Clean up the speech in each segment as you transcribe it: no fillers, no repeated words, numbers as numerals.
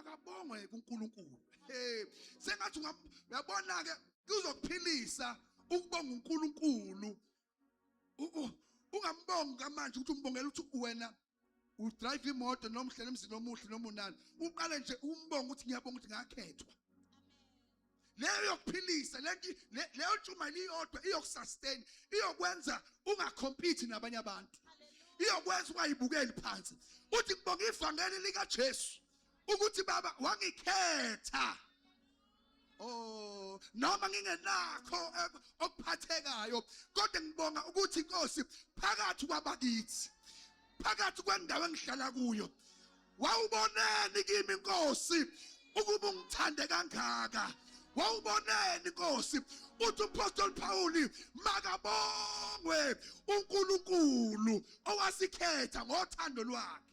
Makabongwe kuNkulunkulu. Hey, sengathi uyabona ke kuzokuphilisa ukubonga uNkulunkulu. Ungambongi kamanje ukuthi umbongela ukuthi wena udrive imoto noma uhlele emzini omuhle noma unani. Uqale nje umbonge ukuthi ngiyabonga ukuthi ngakhethwa. Leyo yokuphilisa lento, leyo ntshumayelo iyodwa iyokusustain, iyokwenza ungacompete nabanye abantu, iyokwenza ungayibukeli phansi. Uthi ngibonga ivangeli likaJesu ukuthi baba wangikhetha. Oh, noma ngingenakho okuphathekayo, kodwa ngibonga ukuthi inkosi phakathi kwabakithi, phakathi kwendawo engihlala kuyo, wawuboneni kimi inkosi ukuba ungithande kangaka? Wawuboneni inkosi? Uthi uMpostoli Paul, makabongwe uNkulunkulu owasikhetha ngothando lwakhe.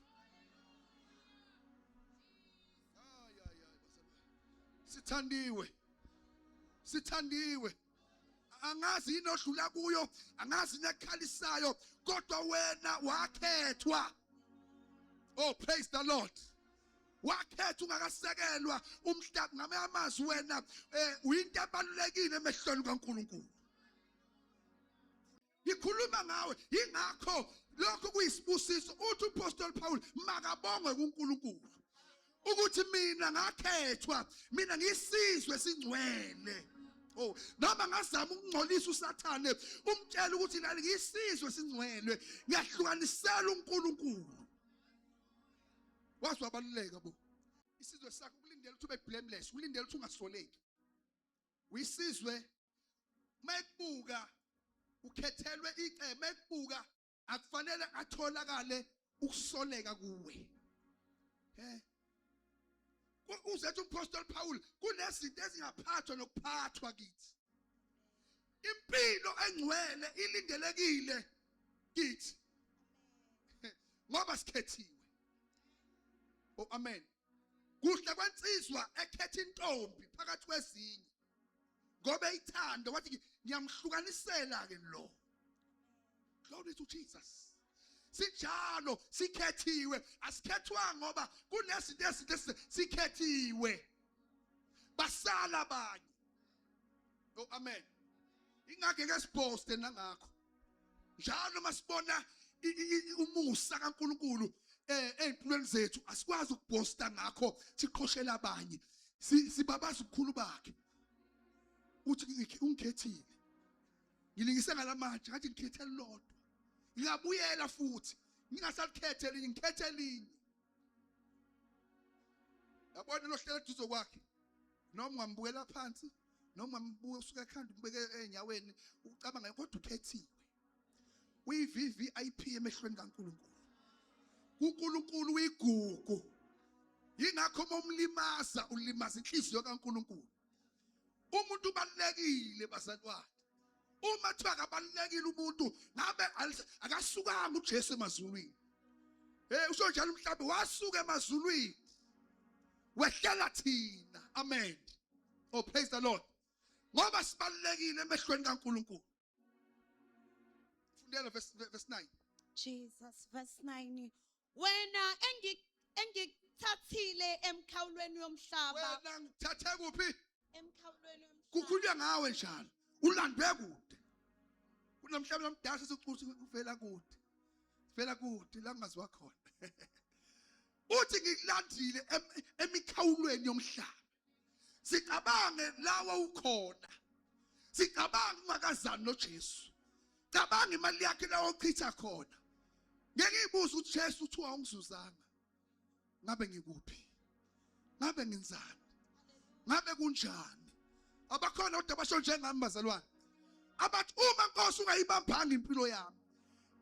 Sithandiwe, sithandiwe. Angazi yini odlula kuyo, angazi nekhalisayo, kodwa wena wakhethwa. Oh, praise the Lord. Wakhetha ungakasekelwa umhlaba. Ngamanye amazwi wena uyinto ebalulekile emehlweni kaNkulunkulu. Ngikhuluma ngawe, yingakho lokho kuyisibusiso. Uthi uPostoli Paul, makabongwe kuNkulunkulu ukuthi mina ngakhethwa, mina ngisizwe singcwele. Oh, noma ngazama ukungcolisa uSathane, umtshela ukuthi lali ngisizwe singcwele, ngiyahlukanisela uNkulunkulu. Wazi wabaluleka bo. Isizwe sakho kulindele ukuthi ube blameless, kulindele ukuthi ungasoleki. Uyisizwe mayekubuka ukhethelwe icebo, mayekubuka akufanele atholakale ukusoleka kuwe. He, uzethu uMpostoli Paul, kunezinto ezingaphathwa nokuphathwa kithi. Impilo engcwele ilindelekile kithi ngoba sikhethiwe. Oh, amen. Kuhle kwensizwa ekhetha intombi phakathi kwezinye ngoba ithando, wathi ngiyamhlukanisela ke lo. Glory to Jesus. Sinjalo, sikhethiwe, asikhethwanga ngoba kunezinto ezinto, sikhethiwe, basala abanye. Oh, amen. Ingakho ke siposte nangakho njalo masibona umusa kaNkulunkulu ey'mpilweni zethu, asikwazi ukuboasta ngakho, siqhoshela abanye, sibabaza ubukhulu bakhe. Uthi ungikhethile, ngilingise ngalamatshe, ngathi ngikhethe elilodwa, ngingabuyela futhi ngingasalikhethe elinye, ngikhethe elinye. Yabona lohlela eduze kwakhe, noma ungambukela phansi, noma ungambuka usuka ekhanda umbeke ey'nyaweni, ucabanga, kodwa ukhethiwe, uyi-VVIP emehlweni kaNkulunkulu. KuNkulunkulu uyigugu, yingakho uma umlimaza ulimaza inhliziyo kaNkulunkulu. Umuntu ubalulekile bazalwane. Uma kuthiwa akabalulekile umuntu, ngabe akasukanga uJesu emazulwini. Hey, usho njalo umhlaba wasuka emazulwini wehlela thina. Amen. Oh, praise the Lord. Ngoba sibalulekile emehlweni kaNkulunkulu. Fundela verse 9. Jesus, verse 9. Wena engikuthathile emkhawulweni yomhlaba. Wena ngithathe kuphi? Emkhawulweni yomhlaba. Kukhulunywa ngawe njalo. Ulandwe kude. Kunomhlaba lomdala sesicuthi uvela kude. Vela kude la kungaziwa khona. Uthi ngikulandile emikhawulweni yomhlaba. Sicabange lawa ukhona. Sicabange ungakazani noJesu. Cabanga imali yakhe la ochitha khona. Ngeke ngibuze ukuthi Jesu uthiwa ungizuzanga. Ngabe ngikuphi? Ngabe ngenzani? Ngabe kunjani? Abakhona kodwa basho njengami bazalwane. Abathi uma Nkosi ungayibambanga impilo yami,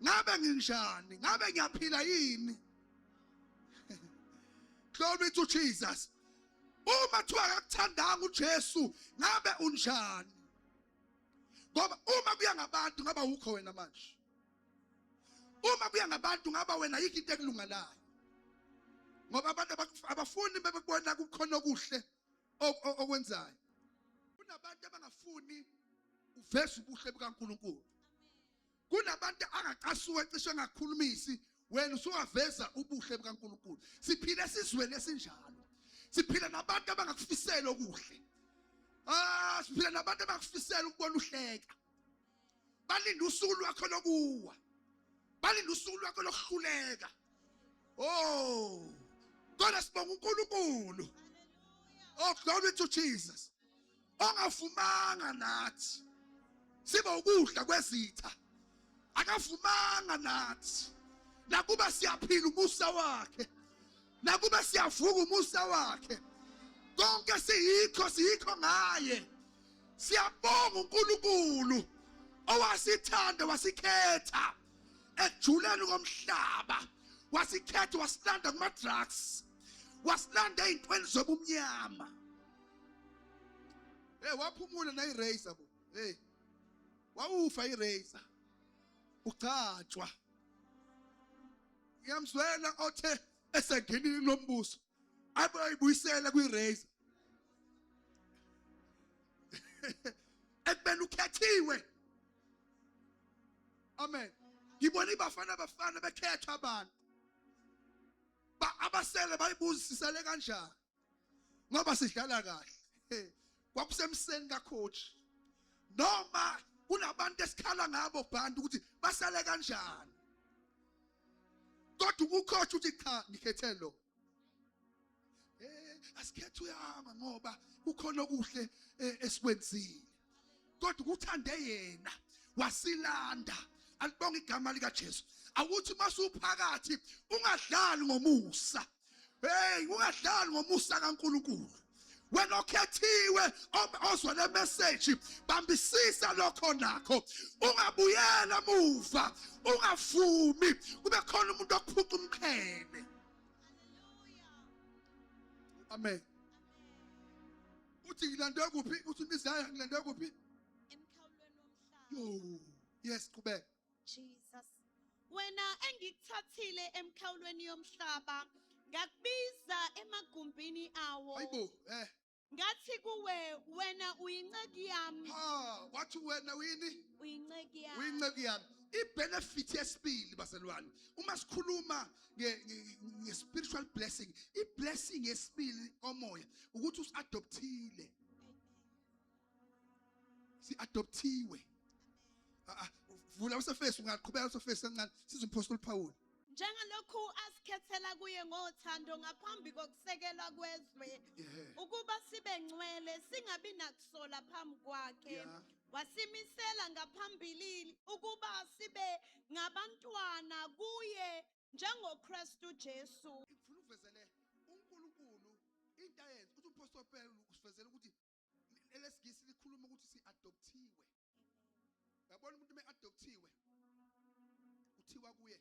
ngabe nginjani? Ngabe ngiyaphila yini? Glory to Jesus. Uma kuthiwa akakuthandanga uJesu, ngabe unjani? Ngoba uma kuya ngabantu ngaba ukho wena manje. Uma kuya ngabantu ngaba wena yikho into ekulungalayo. Ngoba abantu abafuni bebekubona kukhona okuhle okwenzayo. Kunabantu abangafuni uveze ubuhle bukaNkulunkulu. Kunabantu angacasuka cishe engakhulumisi, wena usungaveza ubuhle bukaNkulunkulu. Siphila esizweni esinjalo. Siphila nabantu abangakufiseli okuhle. Ah, siphila nabantu abangakufiseli ukubona uhleka. Balinde usuku lwakho lokuwa. Balinde usuku lwakho lokuhluleka. Oh, kodwa sibonga uNkulunkulu. Oh, glory to Jesus. Ongavumanga nathi sibe ukudla kwezitha. Akavumanga nathi. Nakuba siyaphila umusa wakhe. Nakuba siyavuka umusa wakhe. Konke siyikho siyikho ngaye. Siyabonga uNkulunkulu owasithanda wasikhetha ekujuleni komhlaba wasikhetha wasilanda kuma drugs wasilanda ezintweni zobumnyama. Hey, waphumula na i-razor bo. Hey, wawufa i-razor ugcatshwa. Ngiyamzwela othe esengenile lombuso abayibuyisela kwi-razor ekubeni ukhethiwe. Amen. Ngibona ibafana abafana bekhethwa abantu abasele bayibuzisisele kanjani ngoba sidlala kahle. Kwakusemseni kacoach noma kunabantu esikhala ngabo bhantu ukuthi basale kanjani, kodwa ucoach uthi cha, ngikhethe lo. Asikhethe uyama ngoba kukhona okuhle esikwenzile, kodwa ukuthande yena wasilanda. Alibonga igama lika Jesu. Awuthi masuphakathi ungadlali ngomusa. Hey, ungadlali ngomusa kaNkulunkulu. Wena okhethiwe ozwa le message, bambisisa lokho nakho, ungabuyela muva, ungavumi kube khona umuntu okuphuca umqhele. Amen. Uthi ngilandwe kuphi? Uthi Mizaya ngilandwe kuphi? Emkhawulweni womhlaba. Yo, yes, qhubeka. Jesus. Wena engikuthathile emkhawulweni yomhlaba, ngakubiza emagumbini awo. Hayibo. Ngathi kuwe, wena uyinceku yami. Ha, wathi wena uyini? Uyinceku yami. Uyinceku yami. I-benefit yesibili bazalwane, uma sikhuluma nge-spiritual blessing, i-blessing yesibili omoya ukuthi usi-adoptile. Si-adoptiwe. Vula usefesi, ungaqhubeka usefesi kancane size umpostoli Paul. Njengalokhu asikhethela kuye ngothando ngaphambi kokusekelwa kwezwe, ukuba sibe ngcwele singabi nakusola phambi kwakhe. Wasimisela ngaphambilini ukuba sibe ngabantwana kuye njengoKristu Jesu. Ngifuna ukuvezele uNkulunkulu into ayenza. Uthi umpostoli Paul usivezela ukuthi elesingisi likhuluma ukuthi si-adoptiwe. Yabona umuntu me-adoptiwe kuthiwa kuye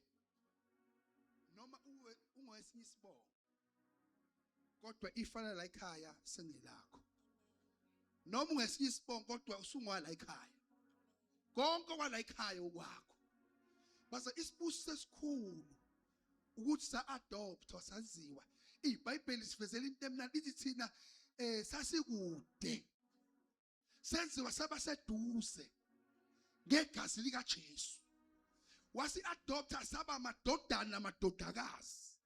noma uwe ungowesinye isibongo, kodwa ifana la ekhaya sengelakho. Noma ungesinye isibongo kodwa usungwala ekhaya, konke kwala ekhaya okwakho. Base isibusiso esikhulu ukuthi sa-adoptwa saziwa. IBhayibheli sivezela into emnandi, lithi thina sasikude, senziwa saba seduze ngegazi likaJesu. Wasi-adopta saba amadodana namadodakazi.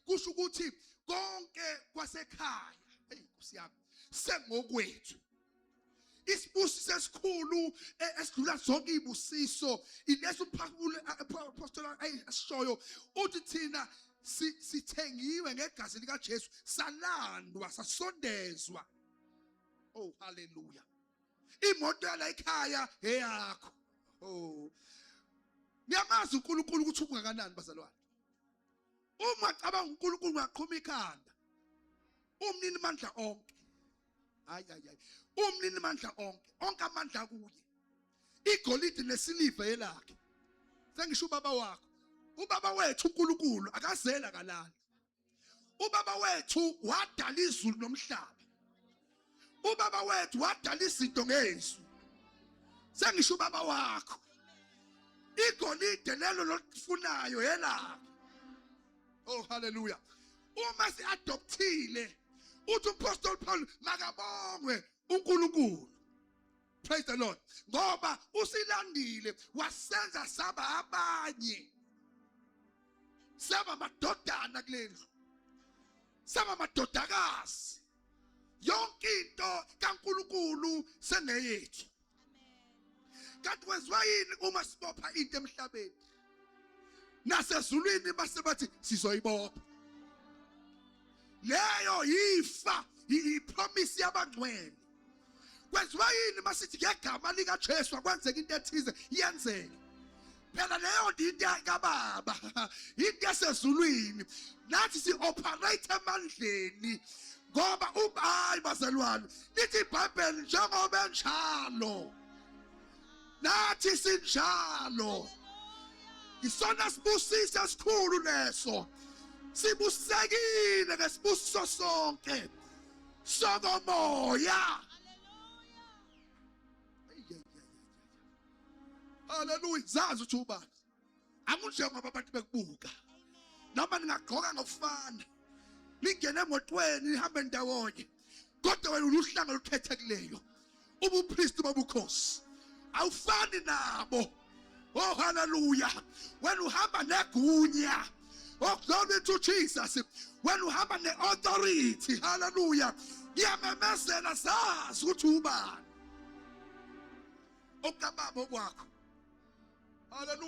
Kusho ukuthi konke kwasekhaya, hey Nkosi yami, sengokwethu. Isibusiso esikhulu esidlula zonke izibusiso ileso uPaul asishoyo, uthi thina sithengiwe ngegazi likaJesu, salandwa, sasondezwa. Oh, hallelujah. Imoto yala ekhaya eyakho. Oh, niyamazi uNkulunkulu ukuthi ungakanani bazalwane. Uma cabanga uNkulunkulu ungaqhuma ikhanda. Umnini mandla onke. Hayi hayi hayi. Umnini mandla onke, onke amandla kuye. Igolide nesiliva yelakhe. Sengisho ubaba wakho. Ubaba wethu uNkulunkulu akazela kalali. Ubaba wethu wadala izulu nomhlaba. Ubaba wethu wadala izinto ngezwi. Sengisho ubaba wakho. Igolide lelo lolifunayo yelakhe. Oh, hallelujah. Uma si-adoptile, uthi uMpostoli Paul makabongwe uNkulunkulu. Praise the Lord. Ngoba usilandile wasenza saba abanye. Saba amadodana kulendlu. Saba amadodakazi. Yonke into kaNkuluNkulu sengeyethu. Kanti kwenziwa yini uma sibopha into emhlabeni? Nasezulwini base bathi sizoyibopha. Leyo yifa, ipromise yabangcwele. Kwenziwa yini masithi ngegama likaJesu akwenzeka into ethize iyenzeka? Phela leyo nto into kababa, into yasezulwini. Nathi si-operate emandleni ngoba ubayi bazalwane lithi iBhayibheli njengoba enjalo nathi sinjalo. Isona sibusiso esikhulu leso, sibusekile ngesibusiso sonke sokomoya. Haleluya. Zazi ukuthi ubani. Akunjengoba abantu bekubuka, noma ningagqoka ngokufana, ningene emotweni, nihambe ndawonye, kodwa wena uluhlanga olukhethekileyo, ubupristi bobukhosi, awufani nabo. Oh haleluya. Wena uhamba negunya. Oh glory to Jesus. Wena uhamba ne-authority. Haleluya. Ngiyamemezela, zazi ukuthi ubani. Okukababa okwakho. Haleluya.